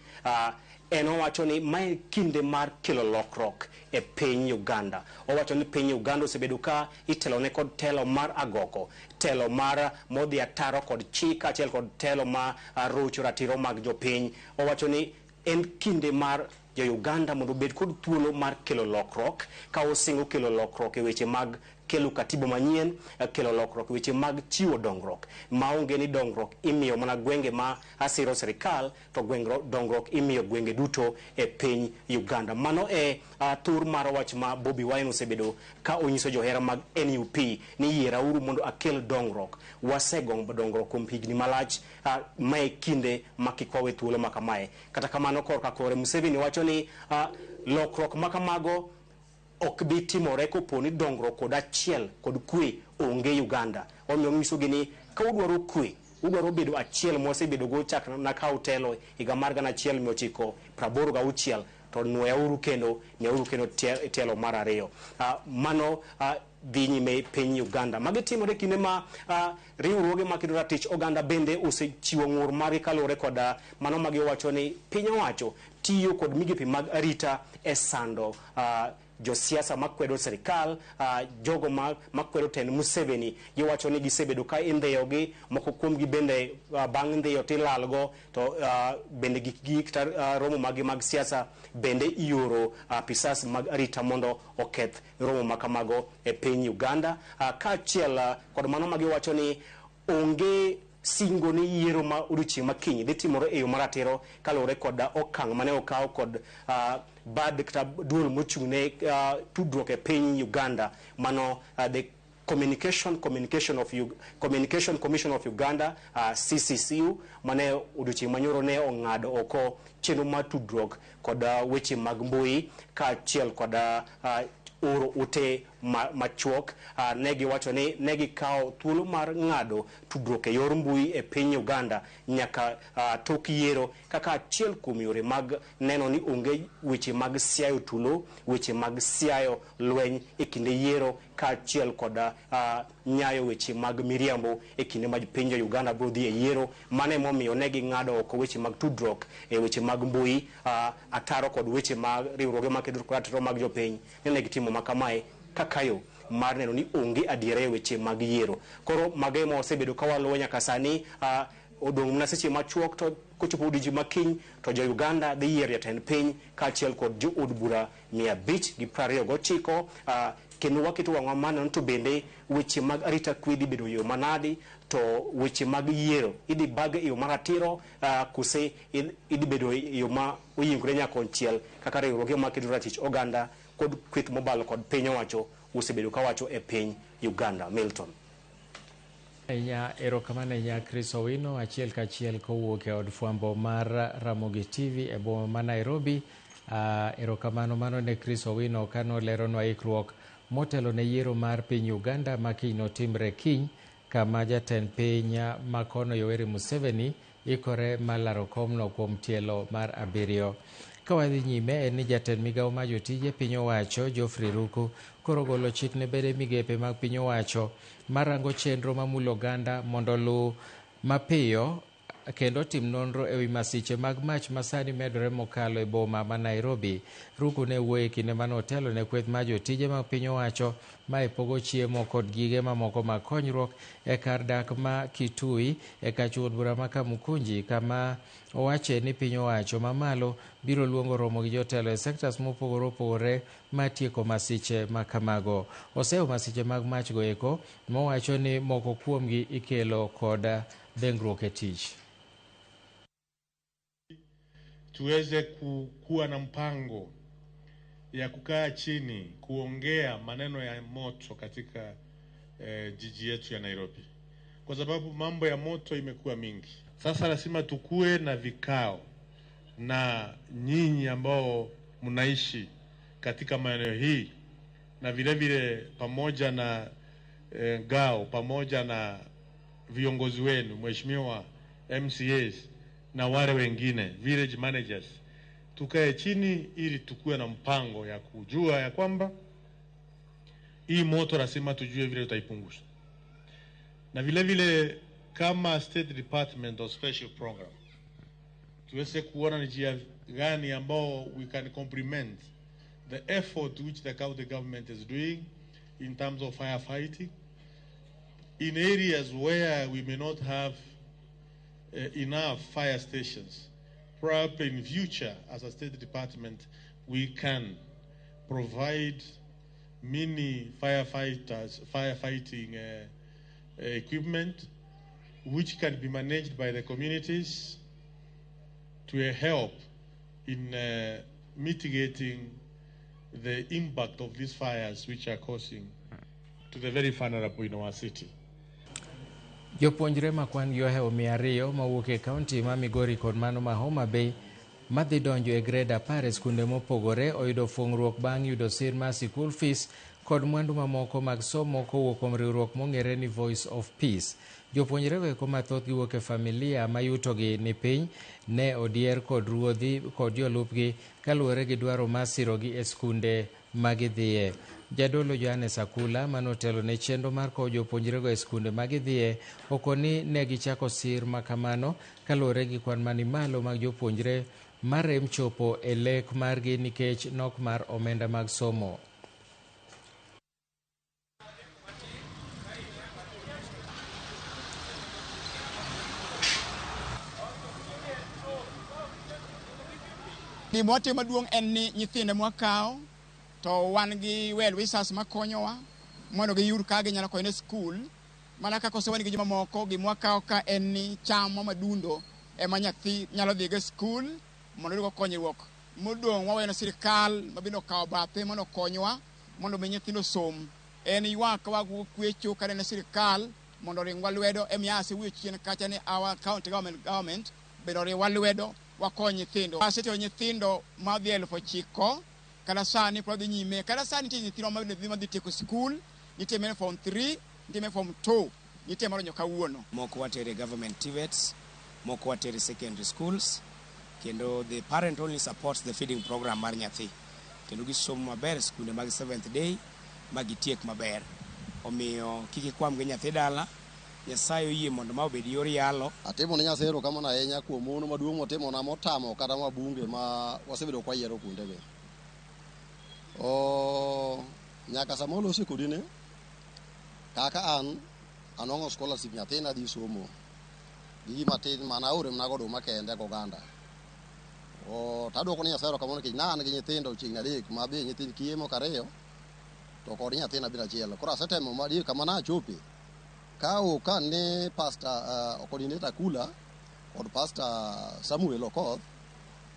En owacho ni mae kinde mar kelo lokruok e piny Uganda. Owacho ni piny Uganda osebedo ka itelone kod telo mar agoko, telo mar modhi ataro kod chik, kaachiel kod telo ma rocho ratiro mag jopiny. Owacho ni en kinde mar jo Uganda mondo obed kod thuolo mar kelo lokruok, ka osingo kelo lokruok e weche mag kelo katiba manyien, kelo lokruok e weche mag chiwo dongruok, maonge ni dongruok imiyo mana gwenge ma asiro sirikal, to dongruok imiyo gwenge duto e piny Uganda. Mano e thur mar wach ma Bobi Wine osebedo ka onyiso johera mag NUP ni yierauru mondo akel dongruok. Wasegombo dongruok kuom higni malach, mae kinde ma kik wawe thuolo ma kamae. Kata kamano korka kore Museveni wacho ni lokruok ma kamago ok bi timore kopo ni dongruok kod achiel kod kwe onge Uganda. Omiyo nyisogi ni ka udwaro kwe, udwaro bedo achiel mwasebedo go chak nakaw telo higa mar 1986, to nwoyauru kendo miyauru kendo telo mar 2. Mano dhi nyime piny Uganda. Magi timore kinde ma riwruoge makedo ratich oganda bende osechiwo ng'ur margi kaluwore kod mano ma giwacho ni piny owacho tiyo kod migepe mag arita e sando josiasa makwedo sirikal, jogo makwedo tend Museveni. Giwacho ni gisebedo ka indhiyogi, moko kuomgi bende bang' ndhiyo tilalgo, to bende gikgi kata romo maggi mag siasa bende ioro apisas mag arita mondo oketh romo ma kamago e piny Uganda. Kaachiel kod mano ma giwacho ni onge singo ni yiero ma odiochieng' ma kiny dhi timore e yo maratiro kaluwore kod okang' mane okaw kod bad kata duol mochung' ne tudruok e piny Uganda, mano the Communication Commission of Uganda, CCCU, mane odiochieng' manyoro ne ong'ado oko chenro mar tudruok kod weche mag mbui kaachiel kod oro ute machuok. Ne giwacho ni ne gikawo thuolo mar ng'ado tudruok e yor mbui e piny Uganda nyaka tok yiero kaka achiel kuom yore mag neno ni onge weche mag siayo tulo, weche mag siayo lweny e kinde yiero, kaachiel kod nyayo weche mag miriambo e kinde ma piny Uganda biro dhi e yiero. Mano emomiyo ne ging'ado oko weche mag tudruok e weche mag mbui, ataro kod weche mag riwruoge makedo ratiro mag jopiny. Ne gitimo makamae kaka yo mar neno ni onge adiera e weche mag yiero. Koro mago ema osebedo ka waluwo nyaka sani. Odong' mana seche machuok to kochopo odiechieng' ma kiny to jo Uganda dhi yiero jatend piny kaachiel kod jood bura 529. Kendo waketo wang'wa maneno to bende weche mag arita kwe dhi bedo yo manadi, to weche mag yiero idhi bag e yo maratiro kose idhi bedo e yo ma oyiengore nyakonchiel kaka riwruoge makedo ratich oganda kod kweth mobalo kod piny owacho osebedo kawacho e piny Uganda. Milton. Erokamano ahinya Chris Owino, achiel kachiel kowuok e od fwambo mar Ramogi TV e boma ma Nairobi. Erokamano mano ne Chris Owino kanoleronwa ikruok motelo ne yiero mar piny Uganda ma kiny notimre kiny, kama jatend piny makono Yoweri Museveni ikore mar laro komno kuom tielo mar 7. Ka wadhi nyime en ni jatend migawo mar jotije piny owacho Geoffrey Ruku koro golo chik ne bede migepe mag piny owacho marango chenro mamulo oganda mondo oluw mapiyo kendo tim nonro ewi masiche mag mach masani medore mokalo e boma ma Nairobi. Ruku ne wuoyo e kinde mane otelo ne kweth mar jotije mag piny owacho Mae pogo chiemo kod gige mamoko mag konyruok e kar dak ma Kitui e kach od bura ma Kamukunji kama owache ni piny owacho mamalo biro luongo romo gi jotelo e sektas mopogore opogore matieko masiche ma kamago. Oseyo masiche mag mach go eko mowacho ni moko kuomgi ikelo kod dhengruok e tich. Tuweze kuwa na mpango ya kukaa chini kuongea maneno ya moto katika jiji yetu ya Nairobi, kwa sababu mambo ya moto imekuwa mingi. Sasa lazima tukue na vikao na nyinyi ambao mnaishi katika maeneo hii, na vile vile pamoja na GAO, pamoja na viongozi wenu, mheshimiwa MCAs na wale wengine village managers, tukae chini ili tukue na mpango ya kujua ya kwamba hii moto lazima tujue vile tutaipunguza. Na vile vile kama State Department of Special Program tuweze kuona ni njia gani ambao we can complement the effort which the county government is doing in terms of firefighting in areas where we may not have enough fire stations. Probably in future, as a state department, we can provide many firefighters, firefighting equipment, which can be managed by the communities to help in mitigating the impact of these fires which are causing to the very vulnerable in our city. Jopuonjre ma kwan gi ohewo 200 mawuok e kaunti ma Migori kod mano ma Homa Bay madhi donjo e grade 10 e skunde mopogore oyudo fuong'ruok bang' yudo sir mar sikul fees kod mwandu mamoko mag somo kowuok kuom riwruok mong'ere ni Voice of Peace. Jopuonjre go eko mathothgi wuok e familia ma yutogi ni piny ne odier kod ruodhi kod jolupgi kaluwore gi dwaro mar sirogi e skunde magidhiye. Jadolo Johannes Akula manotelo ne chenro mar kowo jopuonjrego e skunde magidhiye okoni ne gichako sir makamano kaluwore gi kwan mani malo mag jopuonjre marem chopo e lek margi nikech nok mar omenda mag somo. Gima watimo maduong' en ni nyithindo mwakawo to wan gi well wishers makonyowa mondo giyud kaka ginyalo konyo ne skul. Mana kaka osewan gi jomamoko, gima wakawo ka en ni cham madundo ema nyathi nyalo dhigo e skul mondo oyud konyruok. Modong' waweyo ne sirikal mabende okawo bathe mondo okonywa mondo mi nyithindo osom. En ywak wakwecho kanene sirikal mondo oringwa lwedo, emiyo asewuoyo chien kacha ni our county government bende oriwwa lwedo wakony nyithindo. Asetero nyithindo madhi 9,000 kata sani pod dhi nyime. Kata sani nitie nyithindo madhi tieko skul, nitie mane form 3, nitie mane form 2, nitie moronyo kawuono. Moko watere government TVETs, moko watere secondary schools, kendo the parent only supports the feeding program mar nyathi. Kendo gisomo maber skunde mag seventh day ma gitiek maber. Omiyo kik ikwam gi nyathi dala, Nyasaye oyie mondo ma obed yor yalo. Atimo ne Nyasaye erokamano ahinya kuom hono maduong' motimona motamo kata wabunge ma wasebedo ka wayiero kuondegi. Nyaka sama walose kodi ni, kaka an anwang'o scholarship nyathina dhi somo gi gima tin mana aore mana go oduma kende goganda. To aduoko ne Nyasaye erokamano nikech ne an gi nyithindo chiegni 3 ma be nyithind kiye moko 2 to kod nyathina bende achiel. Koro asetemo madier kama nachope. Ka ne Pastor Coordinator Akula kod Pastor Samuel Okoth,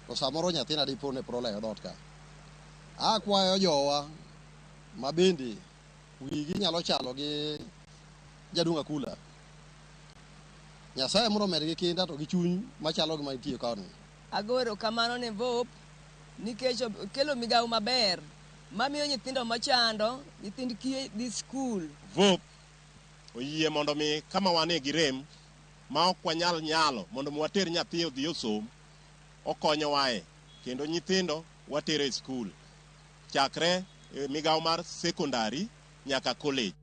to samoro nyathina dipo ne pod olewo dhoot ka. Akwayo jowa ma bende wigi nyalo chalo gi jaduong' Akula. Nyasaye mondo omedgi kinda to gi chuny machalo gi mantie koni. Ago erokamano ne VOP nikech okelo migawo maber mamiyo nyithindo machando, nyithind kiye dhi skul. VOP oyie mondo mi kama wane gi rem ma ok wanyal nyalo mondo mi water nyathi odhi osom, okonyowae kendo nyithindo watero e skul chakre migawo mar sekondari nyaka college.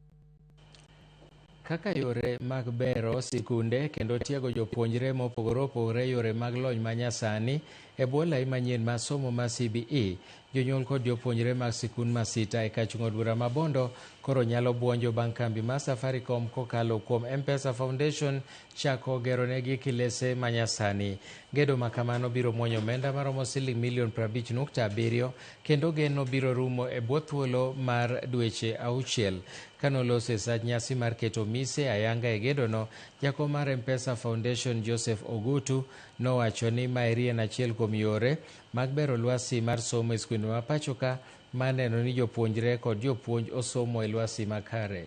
Kaka yore mag bero sikunde kendo tiego jopuonjre mopogore opogore yore mag lony manyasani e bwo lai manyien mar somo mar CBE, jonyuol kod jopuonjre mag sikund ma sita e kach od bura ma Bondo Koro nyalo buonjo bang' kambi mar Safaricom kokalo kuom M-Pesa Foundation chako geronegi kilese manyasani. Gedo ma kamano biro muonyo omenda maromo siling milion 50.7 kendo geno biro rumo e bwo thuolo mar dweche 6. Kanoloso e sach nyasi mar keto mise ayanga e gedono, jakom mar M-Pesa Foundation Joseph Ogutu nowacho ni maeri en achiel kuom yore mag bero lwasi mar somo e skunde ma pacho ka mar neno ni jopuonjre kod jopuonj osomo e lwasi makare.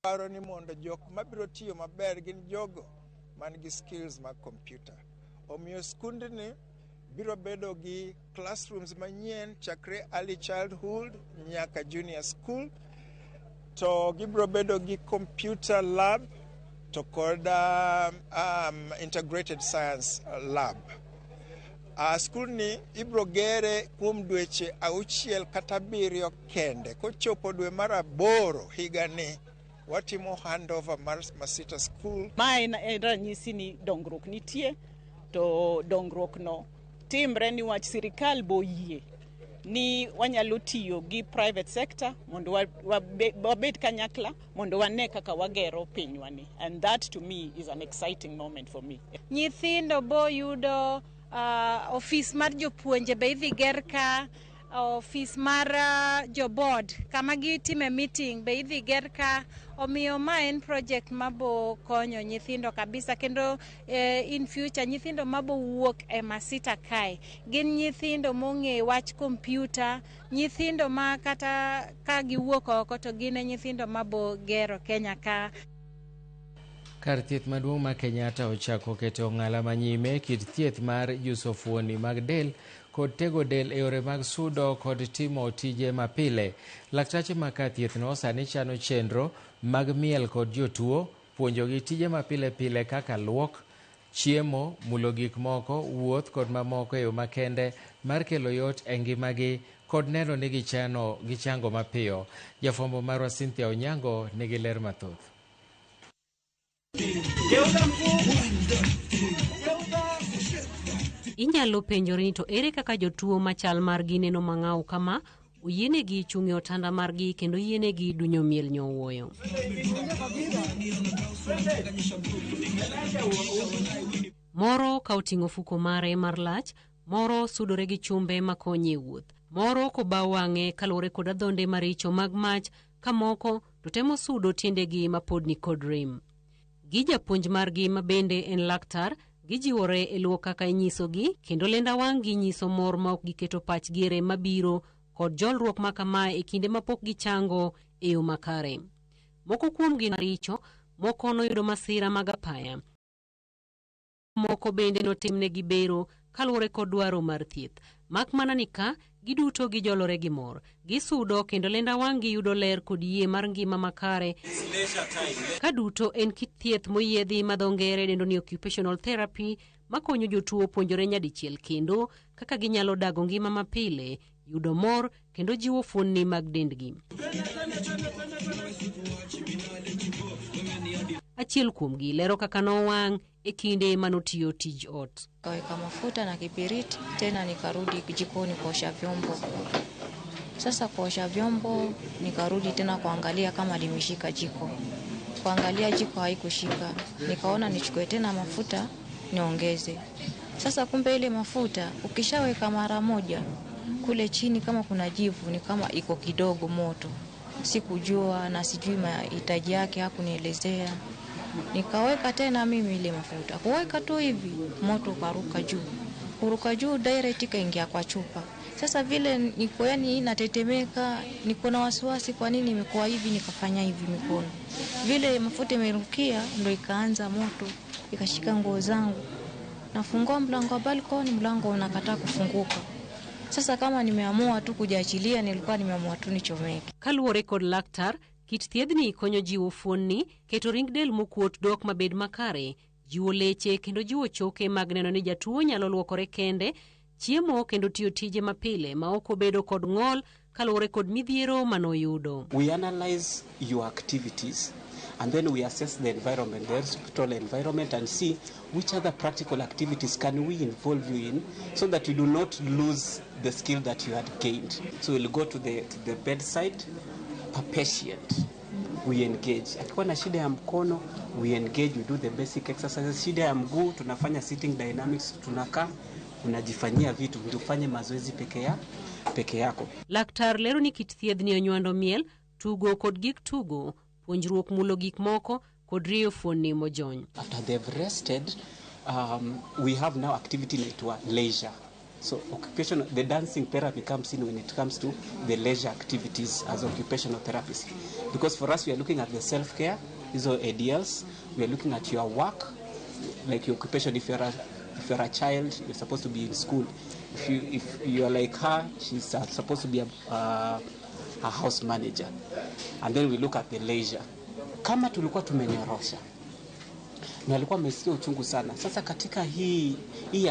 Paro ni mondo jok mabiro tiyo maber gin jogo man gi skills mag kompyuta. Omiyo skundni biro bedo gi classrooms manyien chakre early childhood nyaka junior school, to gibiro bedo gi computer lab to kod integrated science lab. Skulni ibiro gere kuom dweche 6 kata 7 kende. Kochopo dwe mar 8 higani, watimo handover mar Masita School. Ma en ranyisi ni dongruok nitie, to dongruok no timre niwach sirikal boyie ni wanyalo tiyo gi private sector mondo wabed kanyakla mondo wane kaka wagero pinywani, and that to me is an exciting moment for me. Nyithindo bo yudo ofis mar jopuonje be idhi ger ka, ofis mar jo board kama gitime meeting be idhi ger ka. Omiyo ma en project mabo konyo nyithindo kabisa, kendo in future nyithindo mabo wuok e Masita kae gin nyithindo mong'e wach kompyuta, nyithindo ma kata ka giwuok oko to gin e nyithindo mabo gero Kenya ka. Kar thieth maduong' ma Kenyatta ochako keto ong'ala manyime kit thieth mar juso fuoni mag del kod tego del e yore mag sudo kod timo tije mapile. Laktache ma kar thiethno sani chano chenro mag miel kod jotuo, puonjogi tije mapile pile kaka luok, chiemo, mulo gik moko, wuoth kod mamoko e yo makende mar kelo yot e ngimagi kod neno ni gichango mapiyo. Jafwambo marwa Cynthia Onyango nigi ler mathoth. Inyalo penjori ni to ere kaka jotuo machal margi neno mang'aw kama, oyienegi chung' e otanda margi kendo oyienegi dunyo miel nyowuoyo. Moro ka oting'o ofuko mare mar lach, moro sudore gi chumbe makonye e wuoth, moro kobaw wang'e kaluwore kod adhonde maricho mag mach, ka moko to temo sudo tiendegi mapod ni kod rem. Gi japuonj margi ma bende en laktar, gijiwore e luwo kaka inyisogi kendo lenda wang'gi nyiso mor ma ok giketo pachgi e rem mabiro kod jolruok ma kamae e kinde mapok gichango e yo makare. Moko kuomgi maricho, moko noyudo masira mag apaya, moko bende notimnegi bero kaluwore kod dwaro mar thieth. Mak mana ni ka giduto gijolore gi mor, gisudo kendo lenda wang'gi yudo ler kod yie mar ngima makare. Ka duto en kit thieth moyiedhi ma dho ngere dendo ni occupational therapy makonyo jotuo puonjore nyadichiel kendo kaka ginyalo dago ngima mapile, yudo mor kendo jiwo fuonni mag dendgi. Achiel kuomgi lero kaka nowang' e kinde manotiyo tij ot. Kaweka mafuta na kibiriti tena nikarudi jikoni kuosha vyombo. Sasa kuosha vyombo nikarudi tena kuangalia kama limeshika jiko. Kuangalia jiko haikushika. Nikaona nichukue tena mafuta niongeze. Sasa kumbe ile mafuta ukishaweka mara moja kule chini kama kuna jivu ni kama iko kidogo moto. Sikujua na sijui mahitaji yake, hakunielezea. Nikaweka tena mimi ile mafuta. Kuweka tu hivi moto ukaruka juu. Kuruka juu direct ikaingia kwa chupa. Sasa vile niko yani natetemeka, niko na wasiwasi kwa nini imekuwa hivi, nikafanya hivi mikono. Vile mafuta imerukia ndo ikaanza moto, ikashika nguo zangu. Nafungua mlango wa balcony, mlango unakataa kufunguka. Sasa kama nimeamua tu kujiachilia, nilikuwa nimeamua tu nichomeke. Kaluwore kod laktar, kit thiedhni konyo jiwo fuonni, keto ring del mokuot dok mabed makare, jiwo leche kendo jiwo choke mag neno ni jatuo nyalo luokore kende, chiemo kendo tiyo tije mapile ma ok obedo kod ng'ol kaluwore kod midhiero manoyudo. We analyze your activities and then we assess the environment, the hospital environment, and see which other practical activities can we involve you in so that you do not lose the skill that you had gained. So we'll go to the bedside per patient. We engage. Akiwa na shida ya mkono, we engage, we do the basic exercises. Shida ya mguu, tunafanya sitting dynamics, tunakaa, unajifanyia vitu, ndio ufanye mazoezi peke yako. Laktar lero ni kit thiedhni onywando miel, tugo kod gik tugo, puonjruok mulo gik moko kod rieyo fuonni mojony. After they've rested, we have now activity inaitwa leisure. So occupational, the dancing therapy comes in when it comes to the leisure activities as occupational therapists. Because for us, we are looking at the self-care, these are ADLs. We are looking at your work, like your occupation. If you're a child, you're supposed to be in school. If you are like her, she's supposed to be a house manager. And then we look at the leisure. Kama tulikuwa tumenyorosha na alikuwa amesikia uchungu sana. Sasa katika hii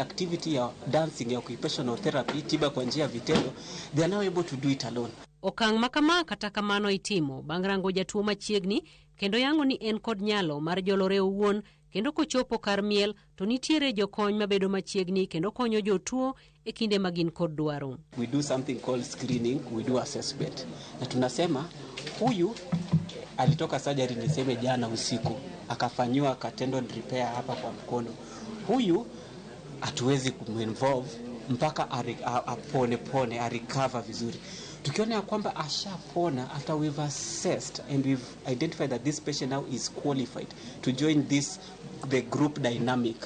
activity ya dancing ya occupational therapy, tiba kwa njia ya vitendo, they are now able to do it alone. Okang' makama kata kamano itimo bang' rango jatuo machiegni kendo yango ni en kod nyalo mar jolore owuon kendo kochopo kar miel to nitiere jokony mabedo machiegni kendo konyo jotuo e kinde ma gin kod dwaro. We do something called screening, we do assessment. Na tunasema huyu alitoka surgery niseme jana usiku, akafanyiwa tendon repair hapa kwa mkono. Huyu hatuwezi kuminvolve mpaka apone pone, a recover vizuri. Tukiona ya kwamba ashapona, after we've assessed and we've identified that this patient now is qualified to join the group dynamic,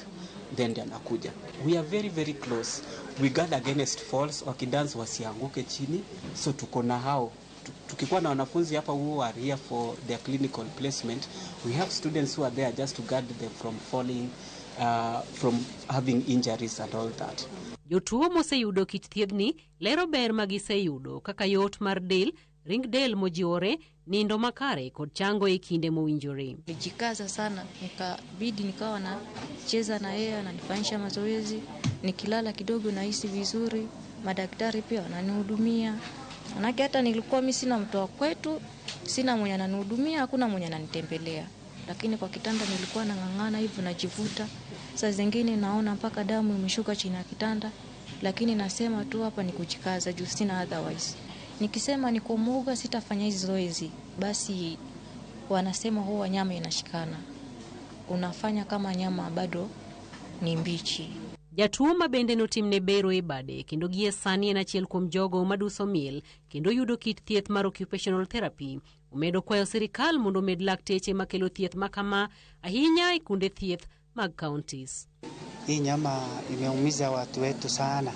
then ndio anakuja. We are very very close. We guard against falls, wakidance wasianguke chini, so tuko na hao. Tukikuwa na wanafunzi hapa who are here for their clinical placement, we have students who are there just to guard them from falling, from having injuries and all that. Jotuo moseyudo kit thiedhni lero ber ma giseyudo kaka yot mar del, ring del mojiwore, nindo makare kod chango e kinde mowinjore. Nilijikaza sana, nikabidi nikawa nacheza na yeye, ananifanyisha mazoezi, nikilala kidogo nahisi vizuri, madaktari pia wananihudumia. Manake hata nilikuwa mimi sina mtu wa kwetu, sina mwenye ananihudumia, hakuna mwenye ananitembelea. Lakini kwa kitanda nilikuwa nang'ang'ana hivyo najivuta. Saa zingine naona mpaka damu imeshuka chini ya kitanda, lakini nasema tu hapa ni kujikaza juu sina otherwise. Nikisema niko mwoga sitafanya hizi zoezi, basi wanasema huwa nyama inashikana. Unafanya kama nyama bado ni mbichi. Jatuo ma bende notimne bero e bade kendo gie sani en achiel kuom jogo maduso miel kendo yudo kit thieth mar occupational therapy. Omedo kwayo sirikal mondo omed lakteche makelo thieth makama ahinya e kuonde thieth mag counties. Hii nyama imeumiza watu wetu sana,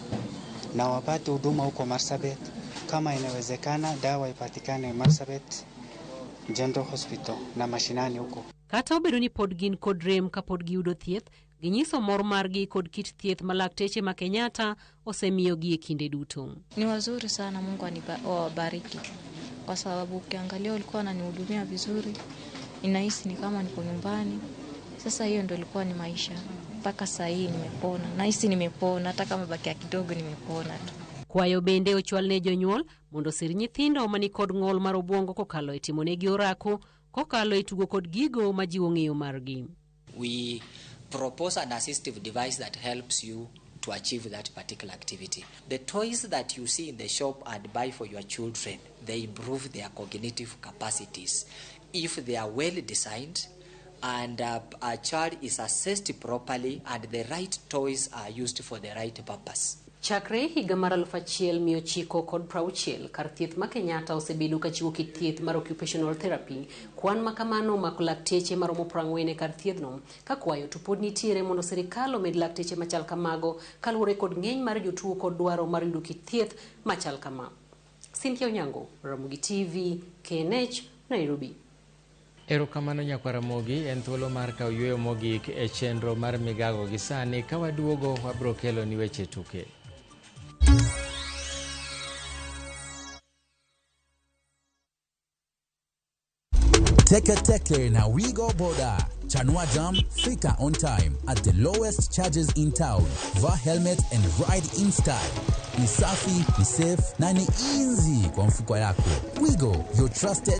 na wapate huduma huko Marsabit. Kama inawezekana dawa ipatikane Marsabit General Hospital na mashinani huko. Kata obedo ni pod gin kod rem kapod giyudo thieth, ginyiso mor margi kod kit thieth ma lakteche ma Kenyatta osemiyogi e kinde duto. Ni wazuri sana, Mungu awabariki, kwa sababu ukiangalia walikuwa wananihudumia vizuri, ninahisi ni kama niko nyumbani. Sasa hiyo ndio ilikuwa ni maisha mpaka saa hii nimepona, nahisi nimepona, hata kama bakia kidogo nimepona tu. Kwayo bende ochwal ne jonyuol mondo osir nyithindo mani kod ng'ol mar obuongo kokalo e timonegi orako, kokalo e tugo kod gigo majiwo ng'eyo margi. We propose an assistive device that helps you to achieve that particular activity. The toys that you see in the shop and buy for your children, they improve their cognitive capacities. If they are well designed and a child is assessed properly and the right toys are used for the right purpose. Chakre higa mar 1960 kar thieth ma Kenyatta osebedo kachiwo kit thieth mar occupational therapy. Kwan ma kamano omako lakteche maromo 40 e kar thiethno ka kwayo to pod nitiere mondo sirikal omed lakteche machal kamago kaluwore kod ng'eny mar jotuo kod dwaro mar yudo kit thieth machal kama. Cynthia Onyango, Ramogi TV, KNH, Nairobi. Erokamano nyakwar Ramogi, en thuolo mar kawo yueyo mogik e chenro mar migago gi sani. Ka waduogo wabiro kelo ni weche tuke. Teke Teke na Wigo Boda. Chanua Jam, fika on time at the lowest charges in town. Vaa helmet and ride in style. Ni safi, ni safe na ni easy kwa mfuko yako. Wigo, your trusted